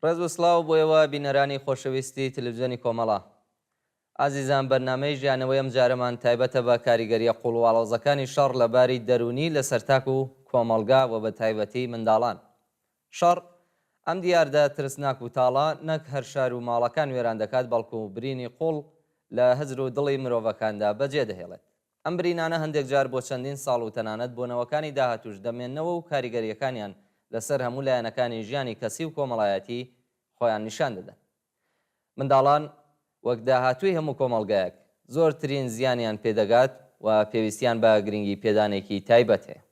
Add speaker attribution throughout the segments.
Speaker 1: ڕێز و سڵاو بۆ ئێوە بینەرانی خۆشەویستی تەلەفزیۆنی کۆمەڵە. ئازیزان بەرنامەی ژیانەوەی ئەمجارەمان تایبەتە بە کاریگەرییە قوڵ و ئاڵۆزەکانی شەڕ لە باری دەروونی لەسەر تاک و کۆمەڵگا و بە تایبەتی منداڵان. شەڕ، ئەم دیاردە ترسناک و تاڵە نەک هەر شار و ماڵەکان وێران دەکات بەڵکو برینی قوڵ لە هزر و دڵی مرۆڤەکاندا بەجێ دەهێڵێت. ئەم برینانە هەندێک جار بۆ چەندین ساڵ و تەنانەت بۆ نەوەکانی داهاتووش دەمێننەوە و کاریگەرییەکانیان لەسەر هەموو لایەنەکانی ژیانی کەسی و کۆمەڵایەتی خۆیان نیشان دەدەن. منداڵان وەک داهاتووی هەموو کۆمەڵگایەک، زۆرترین زیانیان پێدەگات و پێویستیان بە گرنگی پێدانێکی تایبەت هەیە.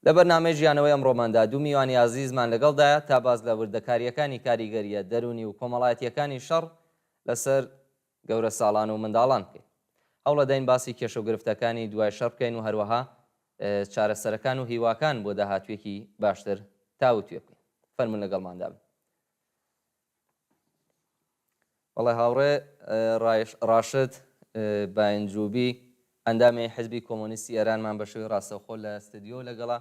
Speaker 1: لە بەرنامەی ژیانەوەی ئەمڕۆماندا دوو میوانی ئازیزمان لەگەڵدایە تا باس لە وردەکارییەکانی کاریگەرییە دەروونی و کۆمەڵایەتییەکانی شەڕ لەسەر گەورەساڵان و منداڵان بکەین. هەوڵەدەین باسی کێشە و گرفتەکانی دوای شەڕ بکەین و هەروەها چارەسەرەکان و هیواکان بۆ داهاتوویەکی باشتر تاوتوێ بکەین. فەرموون لەگەڵماندا بن. بەڵێ هاوڕێ ڕاشد باینجوبی ئەندامی حزبی کۆمۆنیستی ئێرانمان بە شێوەی ڕاستەوخۆ لە ستدیۆ لەگەڵە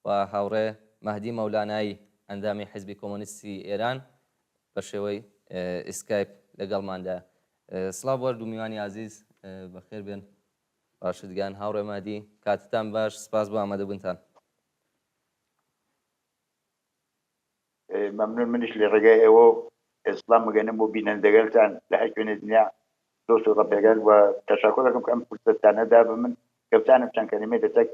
Speaker 1: و هاوڕێ مەهدی مەولانایی ئەندامی حزبی کۆمۆنیستی ئێران بە شێوەی ئیسکایپ لەگەڵماندا. سڵاو بۆ هەردوو میوانی ئازیز بەخێر بێن. ڕاشد گیان هاوڕێ مەهدی کاتتان باش سپاس بۆ ئامادەبوونتان.
Speaker 2: مەمنون منیش لە ڕێگای ئێوە سڵام بگەنم بۆ بینەندەگەلتان لە هەر کوێنێ دنیا دۆست و ڕەفیقەل و تەشەکۆر ئەکەم کە ئەم فرسەتانە دا بە من کە بتانم چەند کەلیمەی لەتەک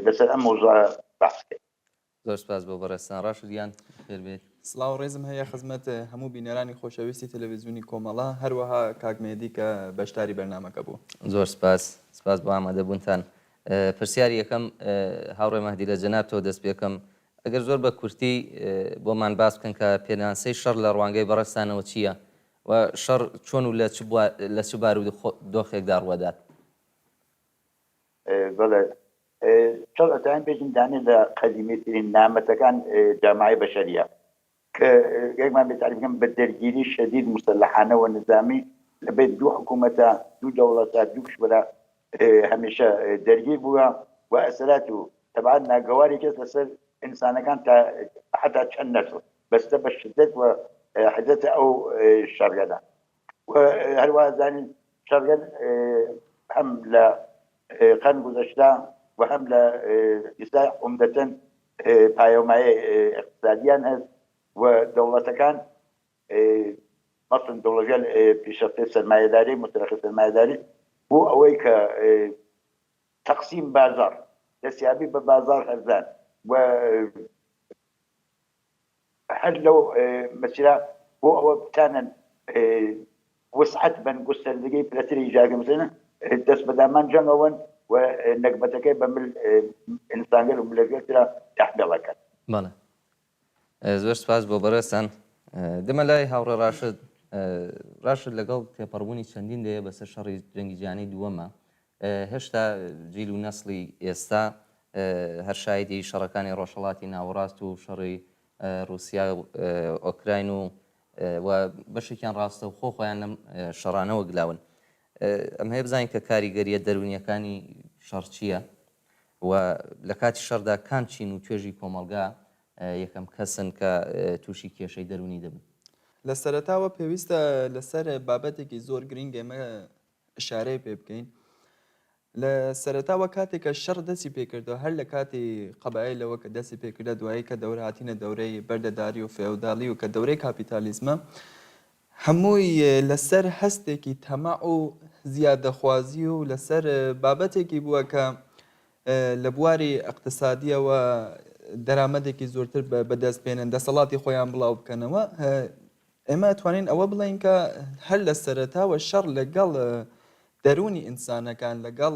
Speaker 2: لەسەر ئەم مەوزوعە بەحس کەین.
Speaker 1: زۆر سپاس بۆ بەڕێزتان ڕاشد گیان خێر بێت.
Speaker 3: سڵاو و ڕێزم هەیە خزمەت هەموو بینەرانی خۆشەویستی تەلەڤیزیۆنی کۆمەڵە هەروەها کاک مێهدی کە بەشداری بەرنامەکە بوو.
Speaker 1: زۆر سپاس سپاس بۆ ئامادەبوونتان. پرسیاری یەکەم هاوڕێ مەهدی لە جەنابتەوە دەست پێکەم ئەگەر زۆر بە کورتی بۆمان باس بکەن کە پێناسەی شەڕ لە ڕوانگەی بەڕێزتانەوە چییە و شەڕ چۆن و لە چ لە چ بارودۆخێکدا ڕووەدات؟
Speaker 2: بەڵێ شەڕ ئەتوانین بێژین دانێ لە قەدیمیترین نامەتەکان جامعەی بەشەریە کە گەرمان بێ تاریف بکەم بە دەرگیری شەدید موسەلەحانە و نزامی لە بەین دوو حکوومەتە دوو دەوڵەتە دوو کشوەرە هەمیشە دەرگیر بووە و ئەسەرات و تەبعەن ناگەواری کەس لەسەر ئینسانەکان تا حتا چەند نەسڵ بەستە بە شدەت و حدەتە ئەو شەڕگەلە و هەروە زانین شەڕگەل هەم لە قەرن گوزەشتە و هەم لە ئیستا عومدەتەن پایەومایە ئیقتسادیان هەست و دەوڵەتەکان مەسەن دەوڵەتگەل پیشرەفتەی سەرمایەداری مترەقی سەرمایەداری بۆ ئەوەی کە تەقسیم بازاڕ دەستیابی بە بازاڕ هەرزان و هەر لەو مەسیرا بۆ ئەوە بتانن وسعەت بن گوستەردگی فرەتر ئیجاد بکەن دەست بە دامان جەنگەوەن و نەگبەتەکەی بە مل ئینسانگەل و ملەتگەل ترا تەحمیڵ ئەکەن.
Speaker 1: بەڵێ زۆر سپاس بۆ بەڕێزتان. دێمە لای هاوڕێ ڕاشد. ڕاشد لەگەڵ تێپەڕبوونی چەندین دەیە بەسەر شەڕی جەنگی جیهانی دووەمە هێشتا جیل و نەسڵی ئێستا هەر شایدی شەڕەکانی ڕۆژهەڵاتی ناوەڕاست و شەڕی ڕووسیا و ئۆکراین و و بەشێکیان ڕاستەوخۆ خۆیان لەم شەڕانەوە گلاون. ئەم هەیە بزانین کە کاریگەرییە دەروونییەکانی شەڕ چییە و لە کاتی شەڕدا کام چین و توێژی کۆمەڵگا یەکەم کەسن کە تووشی کێشەی دەروونی دەبن؟
Speaker 3: لە سەرەتاوە پێویستە لەسەر بابەتێکی زۆر گرینگ ئێمە ئیشارەی پێ بکەین. لە سەرەتاوە کاتێک کە شەڕ دەستی پێکردەوە هەر لە کاتی قەبایلەوە کە دەستی پێکردە دوایی کە دەورە هاتینە دەورەی بەردەداری و فێوداڵی و کە دەورەی کاپیتالیزمە هەمووی لەسەر هەستێکی تەمەع و زیادەخوازی و لەسەر بابەتێکی بووە کە لە بواری ئەقتصادیەوە دەرامەتێکی زۆرتر بەدەست بێنن دەسەڵاتی خۆیان بڵاو بکەنەوە ئێمە ئەتوانین ئەوە بڵێین کە هەر لە سەرەتاوە شەڕ لەگەڵ دەروونی ئینسانەکان لەگەڵ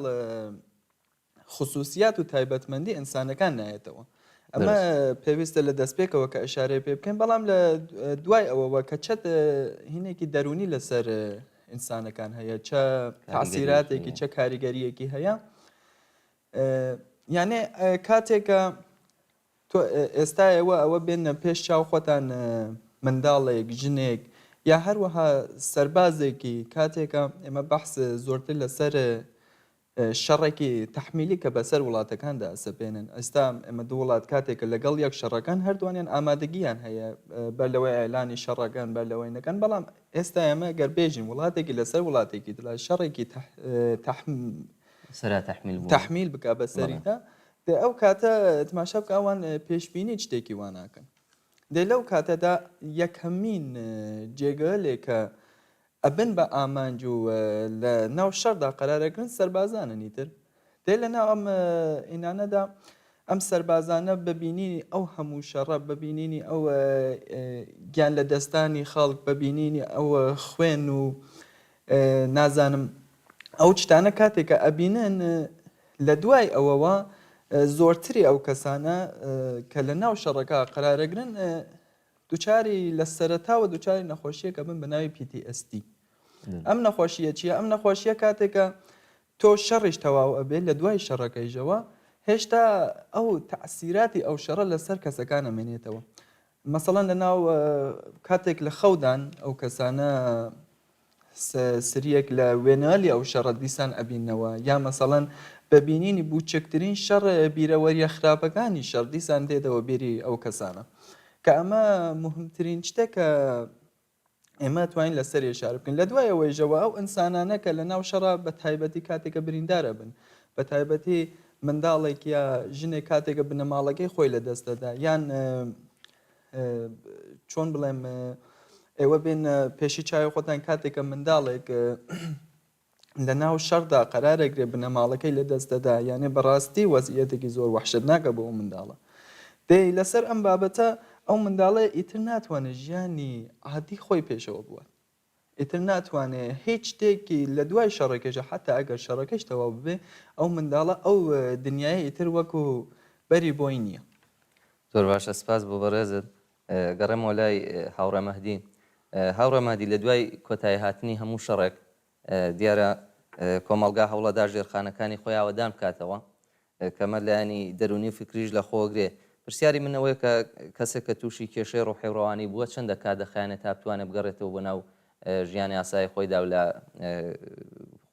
Speaker 3: خصوصیات و تایبەتمەندی ئینسانەکان نایەتەوە ئەمە پێویستە لە دەستپێکەوە کە ئەشارەی پێ بکەین بەڵام لە دوای ئەوەوە کە چەت هینێکی دەروونی لەسەر ئینسانەکان هەیە چە تاسیراتێکی چە کاریگەریەکی هەیە یانێ کاتێکە تۆ ئێستا ئێوە ئەوە بێنە پێش چاو خۆتان منداڵێک، ژنێک یا هەروەها سەربازێکی کاتێکە ئێمە بەحس زۆرتر لەسەر. شەڕێکی تەحمیلی کە بەسەر وڵاتەکاندا ئەسەپێنن. ئێستا ئێمە دوو وڵات کاتێک کە لەگەڵ یەک شەڕەکەن هەردووانیان ئامادەگییان هەیە بەر لەوەی ئیعلانی شەڕەکەن بەر لەوەی نەکەن، بەڵام ئێستا ئێمە گەر بێژین وڵاتێکی لەسەر وڵاتێکی ترا شەڕێکی
Speaker 1: سەرا تەحمیل بوو
Speaker 3: تەحمیل بکا بەسەریدا دێ ئەو کاتە تماشا بکە ئەوان پێشبینی شتێکی وا ناکەن. دێ لەو کاتەدا یەکەمین جێگەلێ کە ئەبن بە ئامانج و لە ناو شەڕدا قەرار ئەگرن سەربازانن ئیتر دێ لە ناو ئەم ئینانەدا ئەم سەربازانە بە بینینی ئەو هەموو شەڕە بە بینینی ئەو گیان لە دەستانی خەڵک بە بینینی ئەو خوێن و نازانم ئەو شتانە کاتێک کە ئەبینن لە دوای ئەوەوە زۆرتری ئەو کەسانە کە لە ناو شەڕەکە قەرارەگرن دوچاری لە سەرەتاوە دوچاری نەخۆشیەک ئەبن بە ناوی PTSD. ئەم نەخۆشیە چیە؟ ئەم نەخۆشیە کاتێکە تۆ شەڕیش تەواو ئەبێ لە دوای شەڕەکەیشەوە هێشتا ئەو تەعسیراتی ئەو شەڕە لەسەر کەسەکان ئەمێنێتەوە. مەسەڵەن لە ناو کاتێک لە خەودان ئەو کەسانە سریەک لە وێنەلی ئەو شەڕە دیسان ئەبیننەوە یا مەسەڵەن بە بینینی بووچکترین شەڕ بیرەوەریە خراپەکانی شەڕ دیسان دێتەوە بیری ئەو کەسانە کە ئەمە موهمترین شتە کە ئێمە توانین لەسەر ئێشار بکەین لە دوای ئەوەیشەوە ئەو ئینسانانە کە لە ناو شەڕا بە تایبەتی کاتێکە بریندارە بن بە تایبەتی منداڵێک یا ژنێک کاتێکە بنەماڵەکەی خۆی لە دەست دەدا یان چۆن بڵێم ئێوە بێن پێشی چاوی خۆتان کاتێکە منداڵێک لە ناو شەڕدا قەرارەگرێ بنەماڵەکەی لە دەست دەدا یانێ بەڕاستی وەزعیەتێکی زۆر وەحشەتناکە بۆ ئەو منداڵە دەی لەسەر ئەم بابەتە ئەو منداڵە ئیتر ناتوانێت ژیانی عادی خۆی پێشەوە بوات ئیتر ناتوانێ هیچ شتێکی لە دوای شەڕەکەیشە حەتا ئەگەر شەڕەکەیش تەواو ببێ ئەو منداڵە ئەو دنیایە ئیتر وەکو بەری بۆی نییە.
Speaker 1: زۆر باشە سپاس بۆ بەڕێزت. گەڕێمەوە لای هاوڕێ مەهدی. هاوڕێ مەهدی لە دوای کۆتایی هاتنی هەموو شەڕێک دیارە کۆمەڵگا هەوڵەدا ژێرخانەکانی خۆی ئاوەدان بکاتەوە کە ئەمە لایەنی دەروونی و فیکریش لە خۆگرێ. پرسیاری من ئەوەیە کە کەسێک کە تووشی کێشەی ڕۆحی و ڕەوانی بووە چەندە کات دەخایەنێت تا بتوانێت بگەڕێتەوە بۆ ناو ژیانی ئاسایی خۆیدا و لە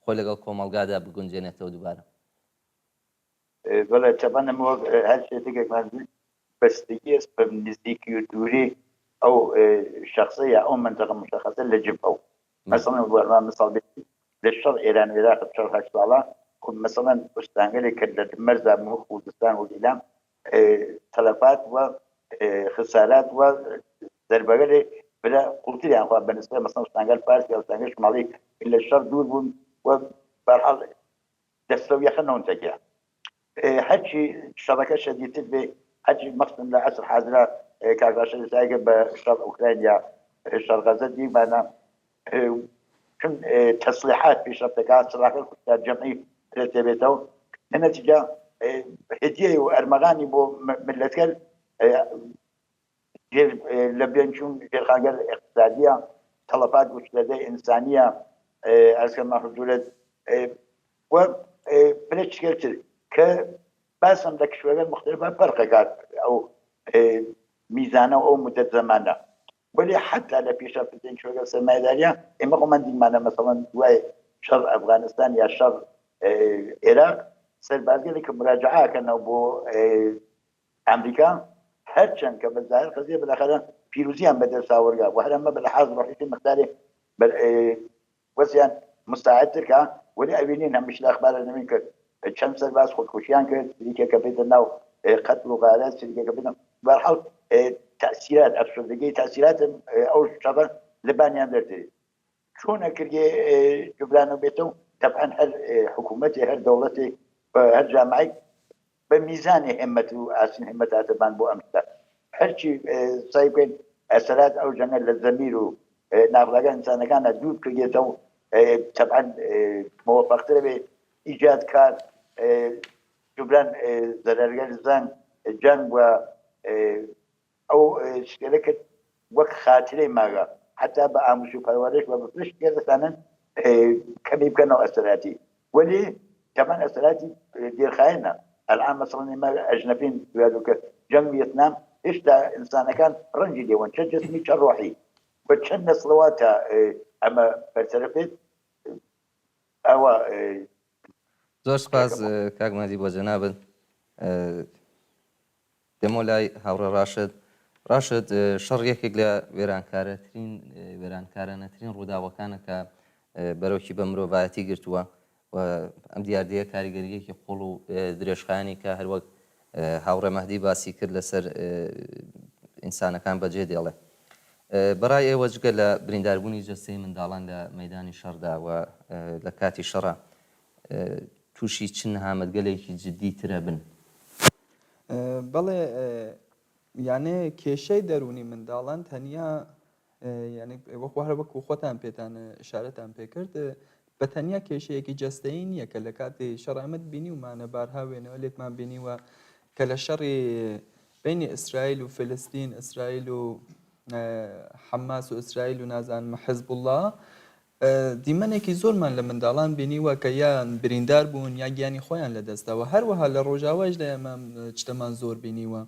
Speaker 1: خۆی لەگەڵ کۆمەڵگادا بگونجێنێتەوە دووبارە؟
Speaker 2: بەڵێ تەبعەن ئەمە وەک هەر شتێکمان بەستگی ئەست بە نزیکی و دووری ئەو شخصە یا ئەو منطقە مشخصە لە جبهە و مەسەڵەن وەرما مثال بێت لە شەڕ ئێران و عێراق شەڕ هەشت ساڵە خب مەسەڵەن ئوستانگەلێک کە لە مەرزا بوو خوزستان و ئیلام تەلەفات و خسارات و زەربەگەلێ فرە قوڵتریان خوا بە نسبەت مەسەڵەن ئوستانگەل فارس یا ئوستانگەل شماڵی لە شەڕ دوور بوون و بەرحاڵ دەستەو یەخە نەون تەکیا هەرچی شەڕەکە شەدیدتر بێ هەرچی مەخصوصا لە عەسر حازرا کاک ڕاشد ئێستا بە شەڕ ئۆکراین یا شەڕ غەزە دیمانە چون تەسلیحات پیشرفتەکە سلاحەکە کوشتار جەمعی دەبێتەوە لە نەتیجە هدیەی و ئەرمەغانی بۆ ملەتگەل لە بێن چوون ژێرخانگەل ئیقتسادیە، تەڵەفات گوستەردەی ئنسانیە، عەرز کەمە حزوورت و فرە چگەل تر ک باسم لە کشوەرگەل موختەلفا فەرق ئەکات ئەو میزانە و ئەو مودەت زەمانە وەلی حەتا لە پیشرەفتترین کشوەرگەل سەرمایەداریە ئیمە خۆمان دیمانە مەسەڵەن دوای شەڕ ئەفغانستان یا شەڕ عێراق سەربازگەلێک کە مراجعە ئەکەنەوە بۆ ئامریکا هەرچەند کە بە زاهر قەزیە بالاخرە پیروزیان بە دەست هاوردگا و هەر ئەمە بە لحاظ ڕۆحی مقدارێ بەر وەزیان مساعدتر کا وەلی ئەوینین هەمیش لە ئەخبارە نەوین کە چەند سەرباز خودکوشیان کرد سریکێکە بێتە ناو قەتل و غارەت سریکێکە بێتە بەرحاڵ تەئسیرات ئەفسردگی تەئسیرات ئەو شەڕە لەبانیان دەردێ چۆن ئەکردێ جوبرانەوە بێتەوە تەبعەن هەر حکوومەتێ هەر دەوڵەتێ هەر جامعەیەک بە میزانی هێمەت و ئاسن هێمەت هاتە بان بۆ ئەم شتە هەرچی سەی بکەین ئەسەرات ئەو جەنگە لە زەمیر و ناخلاگە ئینسانەکانە دوور بکردێتەوە تەبعەن مۆفەقترە بێ ئیجاد کار جوبران زەرەرگەل زەنگ جەنگ و ئەو شتێلە کرد وەک خاترەی ماگە حتا بە ئاموش و پەروەرش و بە فرە شتگەل دەتوانن کەمی بکەنەوە ئەسەراتی وەلی تەبعەن ئەسەراتی دێرخایەنە ئەلئان مەسەڵەن ئێمە ئەژنەفین دویادو کە جەنگ ویەتنام هێشتا ئینسانەکان ڕەنجی لێوەن چە جسمی چە ڕۆحی و چەند نەسڵەوە تا ئەمە بەرتەرەف بێت ئەوە.
Speaker 1: زۆر سپاس کاک مەهدی بۆ جەنابت. دێمەوە لای هاوڕێ ڕاشد. ڕاشد، شەڕ یەکێک لە وێرانکارەترین وێرانکارانەترین ڕووداوەکانە کە بەرۆکی بە مرۆڤایەتی گرتووە و ئەم دیاردەیە کاریگەرییەکی قوڵ و درێژخایەنی کە هەروەک هاوڕێ مەهدی باسی کرد لەسەر ئینسانەکان بەجێ دێڵێ. بەڕای ئێوە جگە لە برینداربوونی جەستەی منداڵان لە مەیدانی شەڕدا و لە کاتی شەڕا تووشی چ نەهامەتگەلێکی جددی ترە بن؟
Speaker 3: بەڵێ یانێ کێشەی دەروونی منداڵان تەنیا یانی وەکو هەر وەکو خۆتان پێتان ئشارەتان پێکرد بە تەنیا کێشەیەکی جەستەیی نییە کە لە کاتی شەڕ ئەمەت بینیومانە بارها وێنەوە لێکمان بینیوە کە لە شەڕی بینی ئیسرائیل و فلستین ئیسرائیل و حەماس و ئیسرائیل و نازانم حزب الله دیمەنێکی زۆرمان لە منداڵان بینیوە کە یان بریندار بوون یا گیانی خۆیان لەدەستداوە، هەروەها لە ڕۆژاوایشدا ئێمە ئەم شتەمان زۆر بینیوە،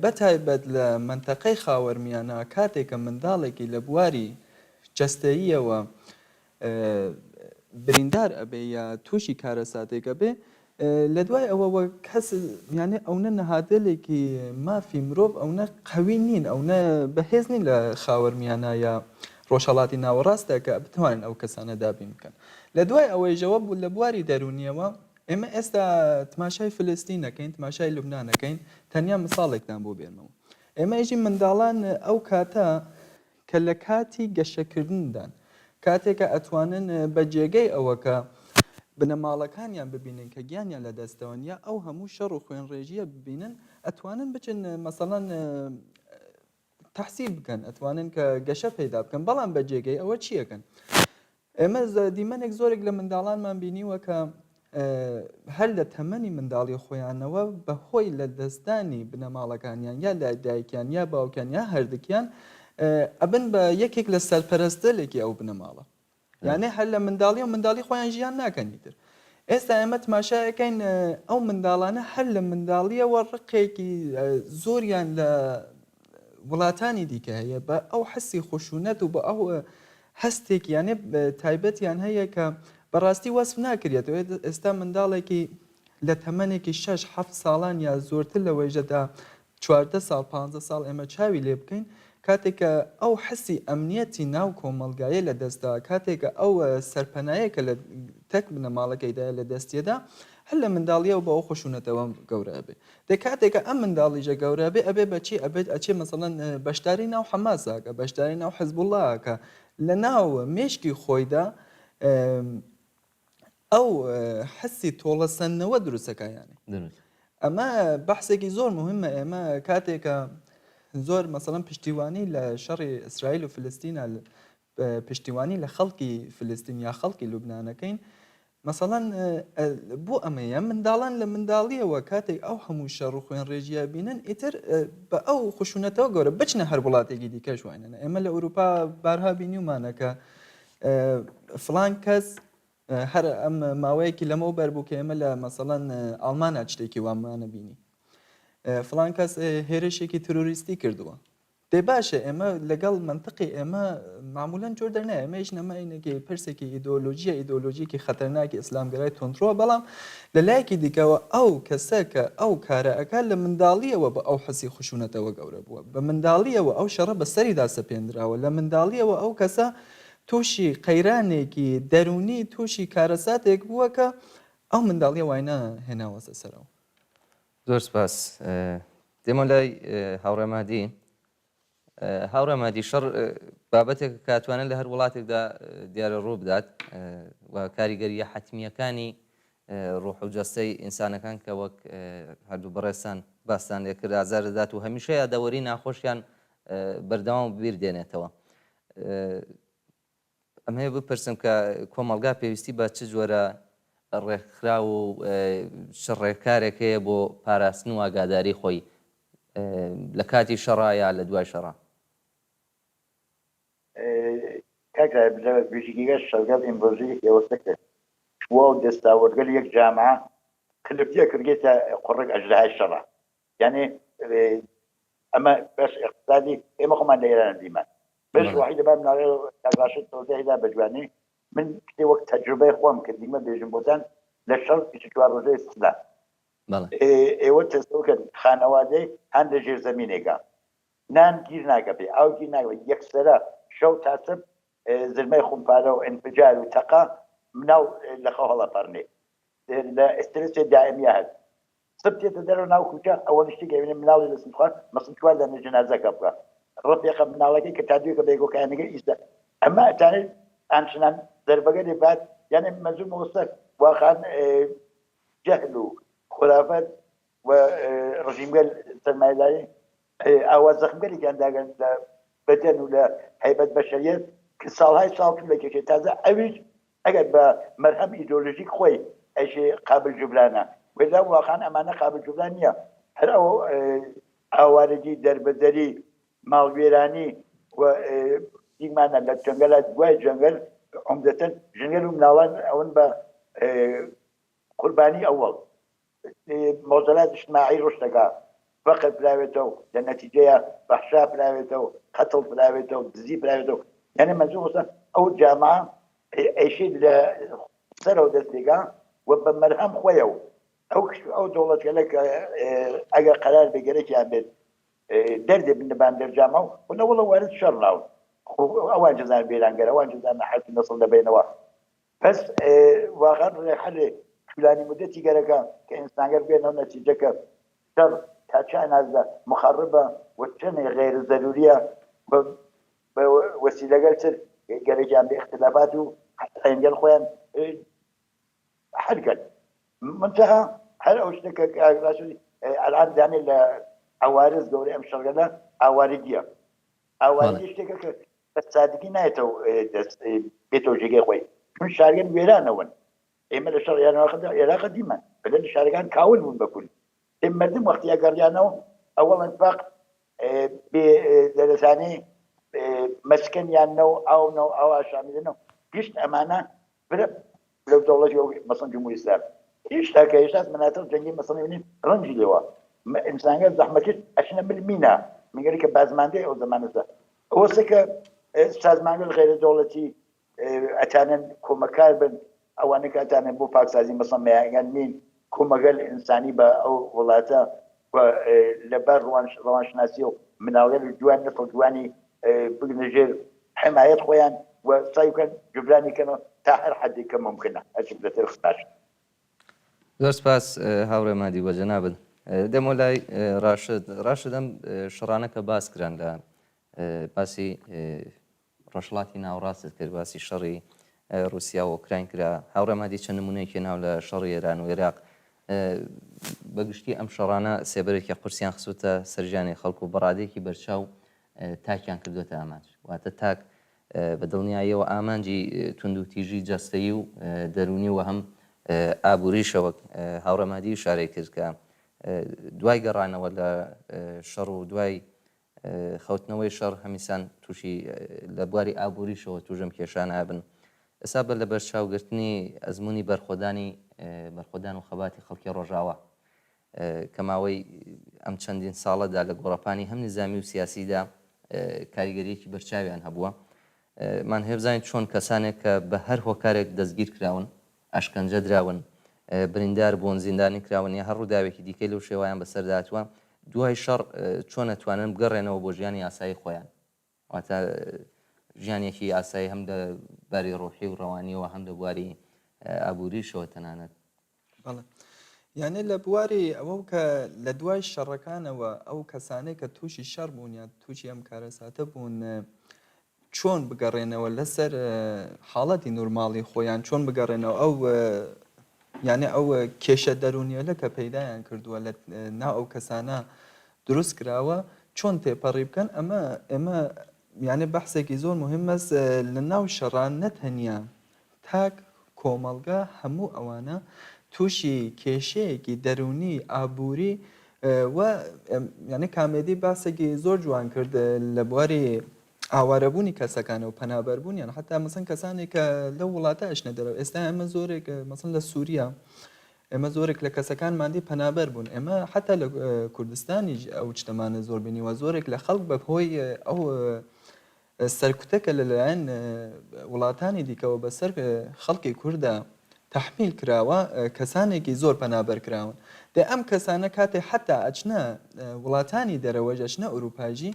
Speaker 3: بەتایبەت لە مەنتەقەی خاوەرمیانە کاتێک کە منداڵێکی لە بواری جەستەییەوە بریندار ئەبێ یا تووشی کارەساتێک ئەبێ لە دوای ئەوەوە کەس یانێ ئەونە نەهادەلێکی مافی مرۆڤ ئەونە قەوی نین ئەونە بەهێز نین لە خاوەرمیانە یا ڕۆژهەڵاتی ناوەڕاستدا کە بتوانن ئەو کەسانە دابین بکەن لە دوای ئەوەیشەوە بوو لە بواری دەروونیەوە ئێمە ئێستا تماشای فلستین نەکەین تماشای لوبنان نەکەین تەنیا مساڵێکتان بۆ بێنمەوە ئێمە ئێژین منداڵان ئەو کاتە کە لە کاتی گەشەکردندان، کاتێکە ئەتوانن بە جێگەی ئەوە کە بنەماڵەکانیان ببینن کە گیانیان لە دەستەوەن یا ئەو هەموو شەڕ و خوێنڕێژییە ببینن، ئەتوانن بچن مەسەڵەن تەحسیل بکەن، ئەتوانن کە گەشە پەیدا بکەن، بەڵام بە جێگەی ئەوە چی ئەکەن؟ ئێمە دیمەنێک زۆرێک لە منداڵانمان بینیوە کە هەر لە تەمەنی منداڵی خۆیانەوە بە هۆی لە دەستدانی بنەماڵەکانیان یا لە دایکیان یا باوکیان یا هەردووکیان ئەبن بە یەکێک لە سەرپەرستەلێکی ئەو بنەماڵە یانێ هەر لە منداڵی و منداڵی خۆیان ژیان ناکەن ئیتر ئێستا ئێمە تماشایەکەین ئەو منداڵانە هەر لە منداڵیەوە ڕقێکی زۆریان لە وڵاتانی دیکە هەیە بە ئەو حسی خشونەت و بە ئەو هەستێک یانێ تایبەتیان هەیە کە بەڕاستی وەسف ناکرێتەوە ئێستا منداڵێکی لە تەمەنێکی 6 7 ساڵان یا زۆرتر لەوەیژە تا 14 ساڵ 15 ساڵ ئێمە چاوی لێ بکەین کاتێک کە ئەو حسی ئەمنیەتی ناو کۆمەڵگایە لە دەستدا کاتێک کە ئەو سەرپەنایە کە لە تەک بنەماڵەکەیدایە لە دەستیەدا هەر لە منداڵیەوە بە ئەو خشونەتەوە گەورە ئەبێ دەی کاتێک کە ئەم منداڵیشە گەورە ئەبێ ئەبێ بە چی ئەبێت ئەچێ مەسەڵەن بەشداری ناو حەماس ئەکا بەشداری ناو حزبوڵڵا ئەکا لە ناو مێشکی خۆیدا ئەو حسی تۆڵەسەندنەوە دروستەکە یانێ ئەمە بەحسێکی زۆر مهمە ئێمە کاتێکە زۆر مەسەڵەن پشتیوانی لە شەڕی ئیسرائیل و فلستینە پشتیوانی لە خەڵکی فلستین یا خەڵکی لوبنانەکەین مەسەڵەن بۆ ئەمەیە منداڵان لە منداڵیەوە کاتێک ئەو هەموو شەڕ و خوێن ڕێژیە بینن ئیتر بە ئەو خشونەتەوە گەورە بچنە هەر وڵاتێکی دیکەش واینەنە ئێمە لە ئەوروپا بارها بینیومانە کە فلان کەس هەر ئەم ماوەیەکی لەمەو بەر بوو کە ئێمە لە مەسەڵەن ئەڵمانیا شتێکی وامانە بینی فلان کەس هێرشێکی ترۆریستی کردووە دەی باشە ئێمە لەگەڵ مەنتقی ئێمە مەعمولەن جۆر دەرنایە ئێمە هیچ نەماینێکی پرسێکی ئیدۆلۆژیە ئیدۆلۆژیکی خەتەرناکی ئیسلامگەرای توندڕۆ بەڵام لە لایەکی دیکەوە ئەو کەسە کە ئەو کارە ئەکات لە منداڵیەوە بە ئەو حسی خشونەتەوە گەورە بووە بە منداڵیەوە ئەو شەڕە بە سەریدا سەپێندراوە لە منداڵیەوە ئەو کەسە تووشی قەیرانێکی دەروونی تووشی کارەساتێک بووە کە ئەو منداڵیە واینە هێناوەسە سەرەوە.
Speaker 1: زۆر سپاس. دێمە لای هاوڕێ مادی. هاوڕێ مادی شەڕ بابەتێکە کە توانێت لە هەر وڵاتێکدا دیارە ڕوو بدات و کاریگەریە حەتمییەکانی ڕوح و جەستەی ئینسانەکان کە وەک هەردوو بەڕێزتان باستان لێ کرد ئازار دەدات و هەمیشە یادەوەری ناخۆشیان بەردەوام بیر دێنێتەوە. ئەمەوێ بپرسم کە کۆمەڵگا پێویستی بە چ جۆرە ڕێکخراو و چ ڕێکارێک هەیە بۆ پاراستن و ئاگاداری خۆی لە کاتی شەڕا یا لە دوای شەڕا؟
Speaker 2: کاک رایب لە ویژگیگە شەرگەل ئمڕووزی ئێوەسە ک چووا و دەستاوردگەل یەک جامعە کلفتیە کردگێتە قوڕگ ئەژدەهای شەڕە یانێ ئەمە بەش ئقتسادی ئێمە خۆمان لە ئێران دیمان بەش ڕۆحی دەبا مناڵێ کاک ڕاشد تەوزیحی دا بە جوانی من شتێ وەک تەجروبەی خۆم کە دیمە بێژم بۆتان. لە شەڕ 24 ڕۆژەی ئیستلا.
Speaker 1: بەڵێ.
Speaker 2: ئێوە تەسەور کەن خانەوادەی هەن لە ژێر زەمینێکا نان گیر ناکەپێ ئاو گیر ناکەپێ یەکسەرە شەو تا سب زرمەی خومپارە و ئینفجار و تەقە مناڵ لە خەو هەڵەپەڕنێ لە ئسترسێ دائمیا هەس سب تێتە دەرەوە ناو کوچە ئەوەڵ شتێک ئەوێنێ مناڵی لە سنخوار مەسن چوار دانە جەنازەکە بکە ڕەفیقە مناڵەکەی کە تا دوێکە بەیگۆکانەکە ئیستا ئەمە ئەتانێت ئانچنان زەربەگە لێ بات یانێ مەزوو مۆسە واخان جەهل و خورافەت و ڕژیمگەل سەرمایەداری ئاوا زەخمگەلێکیان داگەن لە بەدەن و لە هەیبەت بەشەریەت کە ساڵهای ساڵ توو لە کێشێ تازە ئەویش ئەگەر بە مەرهەم ئیدۆلۆژیک خۆی ئەیشێ قابل جوبرانە وێلا واقعا ئەمانە قابل جوبران نییە هەر ئەو ئاوارەگی دەربەدەری ماڵوێرانی و دیمانە لە جەنگەلە دوای جەنگەل عمدەتەن ژنگەل و مناڵان ئەون بە قوربانی ئەوەڵ مۆزەلات اجتماعی ڕشت دەکا فەقر پراوێتەو لە نەتیجەیا فەحشا پراوێتەو قەتڵ پراوێتەو دزی پراوێتەو یعنی مەنزور وەسە ئەو جامعە ئەیشی لە سەرەوە دەست پێکا و بە مەرهەم خۆیەو ئەو ئەو دەوڵەتگەلە کە ئەگەر قەرار بێ گەرەکیان بێت دەردێ بن بان دەرجامە و لەوەڵە وارد شەڕ ناون ئەوان جزان وێرانگەر ئەوان جزان حەرف نەسڵ دەبینەوە پس واقعا ڕێ حەلێ طولانی مدتی گەرەکە کە ئینسانگەر بێنەوە نەتیجە کە شەڕ تا چ ئەنازە مخەڕبە و چەنێ غەیر زەروریە بە بە وەسیلەگەل تر گەرەکیان بێ ئختلافات و عەینگەل خۆیان حل کەن منتها هەر ئەو شتە کە کاک راشد ئەلان دانێ لە عەوارز گەورەی ئەم شەڕگەلە ئاوارگیە ئاوارگی شتێکە کە بە سادگی نایەتەوە دەست بێتەوە جێگەی خۆی چون شارگەل وێرانەوەن ئێمە لە شەڕ عێراقدا عێراق دیمان بەلەن شارەکان کاول بوون بە کول ئێ مردم وەختی ئەگەڕیانەوە ئەوەڵەن فەق بێ دەرەتانی مەسکەنیان نەو ئاو نەو ئاو ئاشامیدەنەوە گشت ئەمانە فرە لەو دەوڵەتی ئەو مەسەن جمهوری ئیسلامی هێشتا کە هێشتا مناتق جەنگی مەسەن بینین ڕەنجی لێوە ئینسانگە زەحمەتکێش ئەچنە مل مینا مگەری کە بازماندەی ئەو زەمانەسە ئەوەسە کە سازمانگەل غەیرە دەوڵەتی ئەتانن کۆمەکار بن ئەوانە کە ئەتانن بۆ پاکسازی مەسەن مەیانگەن مین کۆمەگەل ئینسانی بە ئەو وڵاتە و لەبار ڕەوانشناسی و مناڵگەل جوان نەسڵ جوانی بگرنە ژێر حمایەت خۆیان و سعی بکەن جوبرانی کەنەوە تا هەر حەدێک کە مومکنە هەرچی فرەتر باش.
Speaker 1: زۆر سپاس هاوڕێ مادی بۆ جەنابت. دێمەوە لای ڕاشد. ڕاشد ئەم شەڕانە کە باس کران لە باسی ڕۆژهەڵاتی ناوەڕاستت کرد، باسی شەڕی ڕووسیا و ئۆکراین کرا، هاوڕێ مادی چەند نموونەیەکی ناو لە شەڕی ئێران و ئێراق. بە گشتی ئەم شەڕانە سێبەرێکی قورسیان خستووتە سەر ژیانی خەڵک و بە ڕادەیەکی بەرچاو تاکیان کردووەتە ئامانج. واتە تاک بە دڵنیاییەوە ئامانجی توندوتیژی جەستەیی و دەروونی و هەم ئابووریشە وەک هاوڕێ مادی ئیشارەی کرد کە دوای گەڕانەوە لە شەڕ و دوای خەوتنەوەی شەڕ هەمیسان تووشی لە بواری ئابووریشەوە تووش ئەم کێشانە ئەبن. ئێستا بە لەبەرچاوگرتنی ئەزموونی بەرخۆدانی بەرخۆدان و خەباتی خەڵکی ڕۆژاوا کە ماوەی ئەم چەندین ساڵەدا لە گۆڕەپانی هەم نیزامی و سیاسیدا کاریگەرییەکی بەرچاویان هەبووە، مان هەیە بزانین چۆن کەسانێک کە بە هەر هۆکارێک دەستگیر کراون، ئەشکەنجە دراون، بریندار بوون، زیندانی کراون یا هەر ڕووداوێکی دیکەی لەو شێوەیان بەسەردا هاتووە، دوای شەڕ چۆن ئەتوانن بگەڕێنەوە بۆ ژیانی ئاسایی خۆیان؟ واتە ژیانێکی ئاسایی هەم لە باری ڕۆحی و ڕەوانیەوە هەم لە بواری ئابووریشەوە تەنانەت.
Speaker 3: بەڵێ یانێ لە بواری ئەوە کە لە دوای شەڕەکانەوە ئەو کەسانەی کە تووشی شەڕ بوون یان تووشی ئەم کارەساتە بوون چۆن بگەڕێنەوە لەسەر حاڵەتی نورماڵی خۆیان چۆن بگەڕێنەوە ئەو یانێ ئەو کێشە دەروونیەلە کە پەیدایان کردووە لە ناو ئەو کەسانە دروست کراوە چۆن تێپەڕی بکەن ئەمە ئێمە یانێ بەحسێکی زۆر مهمەس لە ناو شەڕان نەتەنیا تاک کۆمەڵگا هەموو ئەوانە تووشی کێشەیەکی دەروونی ئابووری و یعنی کامێدی باسێکی زۆر جوان کرد لە بواری ئاوارەبوونی کەسەکانە و پەنابەربوونیان حتا مەسن کەسانێک کە لەو وڵاتە ئەچنە دەرەوە ئێستا ئێمە زۆرێک مەسن لە سووریا ئێمە زۆرێک لە کەسەکانمان دی پەنابەر بوون ئێمە حتا لە کوردستانیش ئەو شتەمانە زۆر بینیوە زۆرێک لە خەڵک بە هۆی ئەو سەرکوتە کە لەلایەن وڵاتانی دیکەوە بەسەر خەڵکی کورددا. تەحمیل کراوە کەسانێکی زۆر پەنابەر کراون دەی ئەم کەسانە کاتێ حەتا ئەچنە وڵاتانی دەرەوەش ئەچنە ئوروپاژی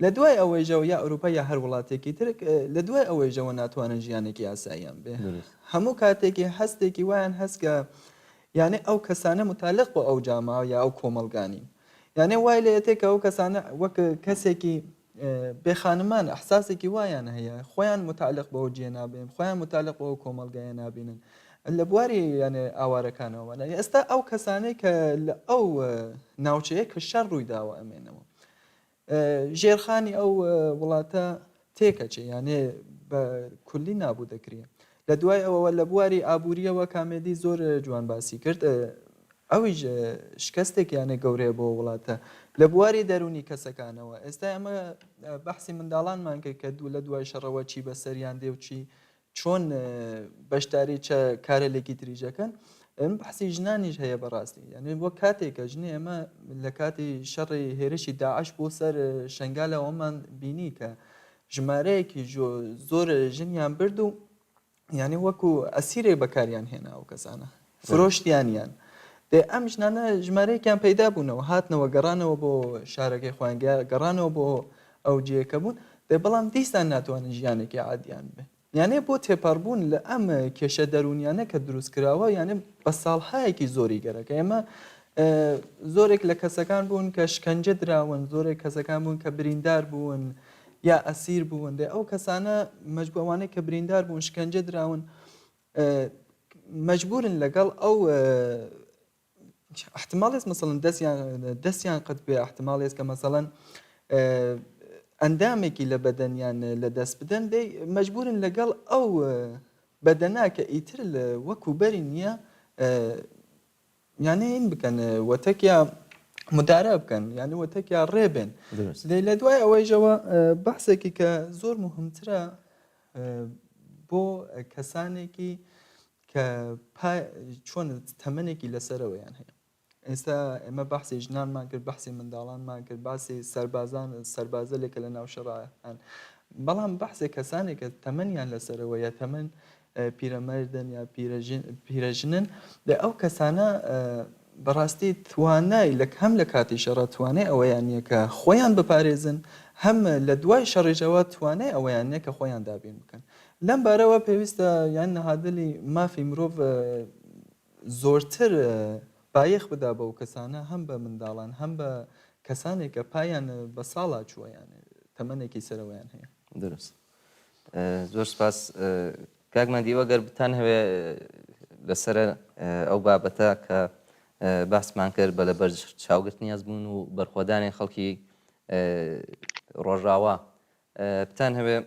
Speaker 3: لە دوای ئەوەیشەوە یا ئوروپا یا هەر وڵاتێکی تر لە دوای ئەوەیشەوە ناتوانن ژیانێکی ئاساییان بێ هەموو کاتێکی هەستێکی وایان هەست کە یانێ ئەو کەسانە متعلق بۆ ئەو جامعە یا ئەو کۆمەڵگا نین یانێ وای لێ ئەتێ کە ئەو کەسانە وەک کەسێکی بێ خانمان ئەحساسێکی وایان هەیە خۆیان متعلق بەوە جێ نابێن خۆیان متعلق بەوە کۆمەڵگایە نابینن لە بواری یانێ ئاوارەکانەوە ئێستا ئەو کەسانەی کە لە ئەو ناوچەیە کە شەڕ ڕوویداوە ئەمێنەوە ژێرخانی ئەو وڵاتە تێکەچێ یانێ بە کولی نابوو دەکرێ لە دوای ئەوەوە لە بواری ئابووریەوە کامێدی زۆر جوان باسی کرد ئەویش شکستێک یانە گەورەیە بۆ وڵاتە لە بواری دەرونی کەسەکانەوە ئێستا ئەمە بەحسی منداڵانمان کرد کە دوو لە دوای شەڕەوە چی بەسەریان دێ و چی چۆن بەشداری چە کارەلێکی تریش ئەکەن ئەم بەحسی ژنانیش هەیە بەڕاستی یعنی وەک کاتێک کە ژنی ئێمە لە کاتی شەڕی هێرشی داعش بۆ سەر شنگالە ئەومان بینی کە ژمارەیەکی زۆر ژنیان برد و یعنی وەکو ئەسیرێک بەکاریان هێنا ئەو کەسانە فرۆشتیانیان دێ ئەم ژنانە ژمارەیەکیان پەیدا بوونەوە هاتنەوە گەڕانەوە بۆ شارەکەی خۆیان گەڕانەوە بۆ ئەو جێیە بوون دەی بەڵام دیسان ناتوانن ژیانێکی عادیان بێ یانێ بۆ تێپەڕبوون لە ئەم کێشە دەروونیانە کە دروست کراوە یانێ بە ساڵهایەکی زۆری گەرەکە ئێمە زۆرێک لە کەسەکان بوون کە شکەنجە دراون زۆرێک کەسەکان بوون کە بریندار بوون یا ئەسیر بوون دێ ئەو کەسانە مەجبووانەی کە بریندار بوون شکەنجە دراون مەجبورن لەگەڵ ئەو احتمالێس مەسەڵەن دەستیان دەستیان قەت بێ احتمالێس کە مەسەڵەن ئەندامێکی لە بەدەنیان لە دەست بدەن دەی مەجبورن لەگەڵ ئەو بەدەنا کە ئیتر لە وەکو بەری نییە یانە این بکەن وەتەکیا مدارە بکەن یعنی وەتەکیا ڕێ بێن دەی لە دوای ئەوەیشەوە بەحسێکی کە زۆر مهمترە بۆ کەسانێکی کە پا چۆن تەمەنێکی لەسەرەوەیان هەیە ئێستا ئێمە بەحسی ژنانمان کرد بەحسی منداڵانمان کرد باسی سەربازان سەربازەلێکە لە ناو شەڕان بەڵام بەحسێ کەسانێک کە تەمەنیان لەسەرەوە یا تەمەن پیرەمەردن یا پیرەژنن لە ئەو کەسانە بەڕاستی توانای لە هەم لە کاتی شەڕە توانای ئەوەیان نییە کە خۆیان بپارێزن هەم لە دوای شەڕیشەوە توانای ئەوەیان نییە کە خۆیان دابین بکەن لەم بارەوە پێویستە یان نەهادلی مافی مرۆڤ زۆرتر بایەخ بدا بەو کەسانە هەم بە منداڵان هەم بە کەسانێک کە پایان بە ساڵا چووە یان تەمەنێکی سەرەوەیان هەیە.
Speaker 1: دروست. زۆر سپاس کاک مەهدی ئەگەر بتانهەوێ لەسەر ئەو بابەتە کە باسمان کرد بە لەبەر چاوگرتنی ئەزموون و بەرخۆدانی خەڵکی ڕۆژاوا بتانهەوێ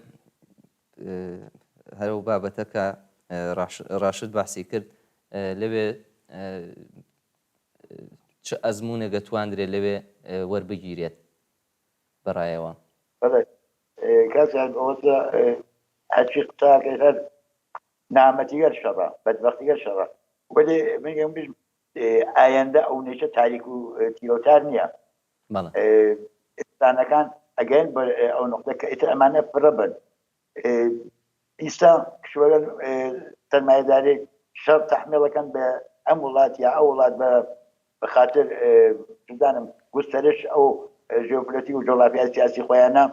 Speaker 1: هەر ئەو بابەتە کە ڕاشد باسی کرد لەوێ چ ئەزموونێک دەتواندرێت لەوێ وەربگیرێت بەڕایەوە؟
Speaker 2: بەڵێ کاک سەعید ئەوەتە هەرچی قسەکەی هەر نامەتیگەر شەڕە بەدبەختیگەر شەڕە وەلێ من گەم بژم ئایندە ئەو نەیشە تاریک و تیرۆتار نییە ئینسانەکان ئەگەن بە ئەو نقطە کە ئیتر ئەمانە فرە بن ئیستا کشوەرە سەرمایەداری شەڕ تەحمیڵەکەن بە ئەم وڵات یا ئەو وڵات بە بە خاتر چزانم گوستەرش ئەو ژێۆپلەتیک و جۆغرافیای سیاسی خۆیانە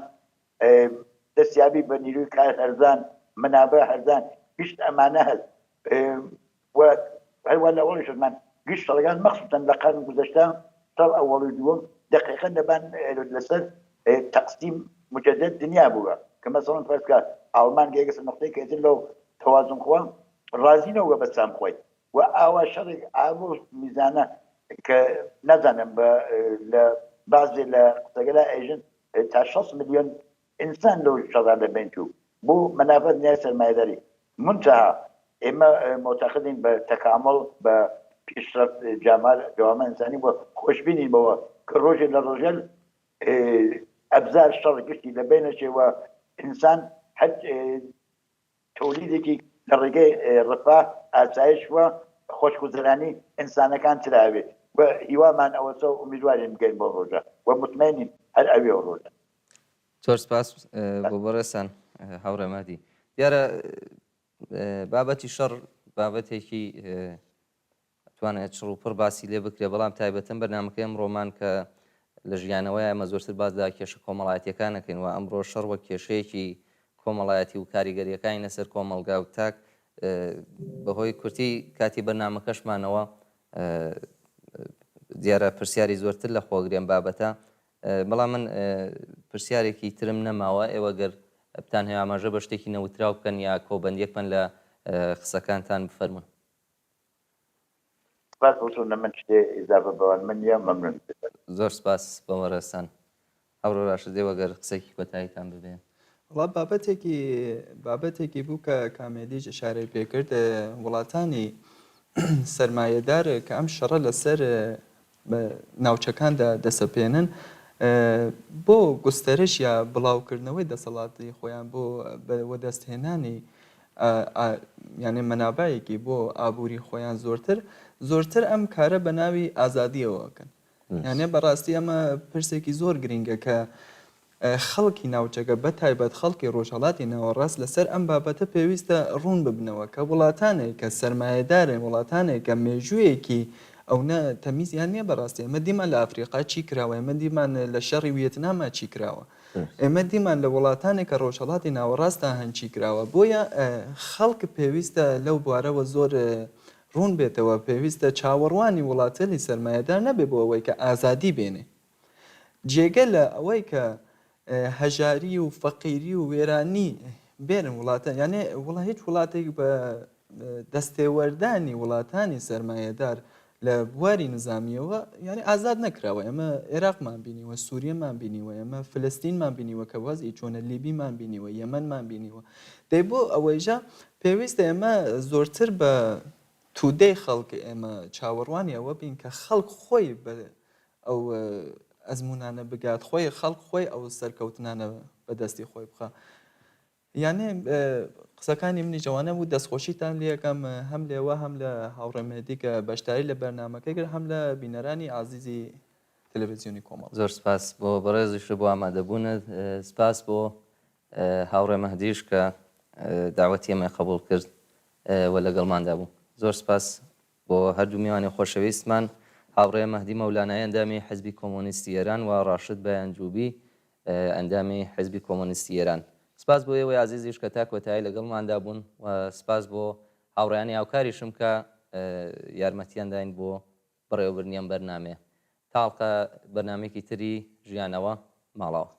Speaker 2: دەستیابی بە نیروی کار هەرزان منابع هەرزان گشت ئەمانە هەست و هەروە لە ئەوڵی شتمان گشت شەڕەکان مەخصوصا لە قەرن گوزەشتە شەڕ ئەوەڵ و دووەم دقیقا لەبان لەسەر تقسیم مجدد دنیا بووە کە مەسەڵەن فەرز کە ئاڵمان گەیگەسە نقطەی کە ئیتر لەو تەوازن خوا ڕازی نەوە بە سام خۆی و ئاوا شەڕێک ئاڵۆز میزانە کە نازانم بە لە بەعزێ لە قسەگەلا ئێژن تا 6 ملیۆن ئینسان لەو شەڕا لە بەین چوو بۆ مەنافع دنیای سەرمایەداری منتها ئێمە موعتەقدین بە تەکامڵ بە پیشرفت جامار جوامع ئینسانی بۆ خۆشبینین بەوە کە ڕۆژێ لە ڕۆژێل ئەبزار شەڕ گشتی لە بەینەچێ و ئینسان هەر تەولیدێکی لە ڕێگەی ڕفاه، ئاسایش و خۆشگوزەرانی ئینسانەکان تراوێ و هیوامان ئەوەسە و ئومیدوارین بگەین بەو ڕۆژە و موتمەینین هەر ئەوێ ئەو ڕۆژە.
Speaker 1: زۆر سپاس بۆ بەڕێزتان هاوڕێ مەهدی. دیارە بابەتی شەڕ. بابەتێکی توانێت چڕ و پڕ باسی لێ بکرێ، بەڵام تایبەتەن بەرنامەکەی ئەمڕۆمان کە لە ژیانەوەیە ئێمە زۆرتر باس لە کێشە کۆمەڵایەتییەکان ئەکەین و ئەمڕۆ شەڕ وەک کێشەیەکی کۆمەڵایەتی و کاریگەرییەکانی لەسەر کۆمەڵگا و تاک بەهۆی کورتی کاتی بەرنامەکەشمانەوە دیارە پرسیاری زۆرتر لە خۆگرێ ئەم بابەتە بەڵام من پرسیارێکی ترم نەماوە ئێوە گەر بتانهەوێ ئاماژە بە شتێکی نەوتراو بکەن یا کۆبەندیەک بکەن لە قسەکانتان بفەرموون.
Speaker 2: سپاس بۆ تۆ نە من شتێ ئیزافە بەوان من نیە مەمنون.
Speaker 1: زۆر سپاس بۆ بەڕێزتان هاوڕێ راشد ئێوە گەر قسەیەکی کۆتاییتان ببێ.
Speaker 3: وەڵا بابەتێکی بابەتێکی بوو کە کامێدیش ئیشارەی پێ کرد وڵاتانی سەرمایەدار کە ئەم شەڕە لەسەر ناوچەکاندا دەسەپێنن بۆ گوستەرش یا بڵاوکردنەوەی دەسەڵاتی خۆیان بۆ وەدەستهێنانی یانێ مەنابعێکی بۆ ئابووری خۆیان زۆرتر زۆرتر ئەم کارە بە ناوی ئازادیەوە ئەکەن یانێ بەڕاستی ئەمە پرسێکی زۆر گرینگە کە خەڵکی ناوچەکە بە تایبەت خەڵکی ڕۆژهەڵاتی ناوەڕاست لەسەر ئەم بابەتە پێویستە ڕوون ببنەوە کە وڵاتانێک کە سەرمایەدارن وڵاتانێک کە مێژوویەکی ئەونە تەمیزیان نییە بەڕاستی ئێمە دیمان لە ئەفریقا چی کراوە ئێمە دیمان لە شەڕی ویەتناما چی کراوە ئێمە دیمان لە وڵاتانێک کە ڕۆژهەڵاتی ناوەڕاستا هەن چی کراوە بۆیە خەڵک پێویستە لەو بوارەوە زۆر ڕوون بێتەوە پێویستە چاوەڕوانی وڵاتێلی سەرمایەدار نەبێ بۆ ئەوەی کە ئازادی بێنێ جێگە لە ئەوەی کە هەژاری و فەقیری و وێرانی بێنن وڵاتە یانێ وڵا هیچ وڵاتێک بە دەستێوەردانی وڵاتانی سەرمایەدار لە بواری نزامیەوە یعنی ئازاد نەکراوە ئێمە عێراقمان بینیوە سووریەمان بینیوە ئێمە فلستینمان بینیوە کە وەزی چۆنە لیبیمان بینیوە یەمەنمان بینیوە دەی بۆ ئەوەیژە پێویستە ئێمە زۆرتر بە تودەی خەڵک ئێمە چاوەڕوانی ئەوە بین کە خەڵک خۆی بە ئەو ئەزموونانە بگات خۆی خەڵک خۆی ئەو سەرکەوتنانە بەدەستی خۆی بخا یانێ قسەکانی منیش ئەوانە بوو دەستخۆشیتان لێ ئەکەم هەم لێوە هەم لە هاوڕێ مەهدی کە بەشداری لە بەرنامەکەی کرد هەم لە بینەرانی ئازیزی تەلەڤزیۆنی کۆمەڵ.
Speaker 1: زۆر سپاس بۆ بەڕێزیشت بۆ ئامادەبوونت سپاس بۆ هاوڕێ مەهدیش کە داوەتی ئێمەی قبوڵ کرد و لەگەڵماندا بوو زۆر سپاس بۆ هەردوو میوانی خۆشەویستمان هاوڕێ مەهدی مەولانایی ئەندامی حزبی کۆمۆنیستی ئێران و ڕاشد بەیانجوبی ئەندامی حزبی کۆمۆنیستی ئێران. سپاس بۆ ئێوەی ئازیزیش کە تا کۆتایی لەگەڵماندا بوون و سپاس بۆ هاوڕێیانی هاوکاریشم کە یارمەتیان داین بۆ بەڕێوەبردنی ئەم بەرنامەیە. تا ئەڵقە بەرنامەیەکی تری ژیانەوە، ماڵاوا.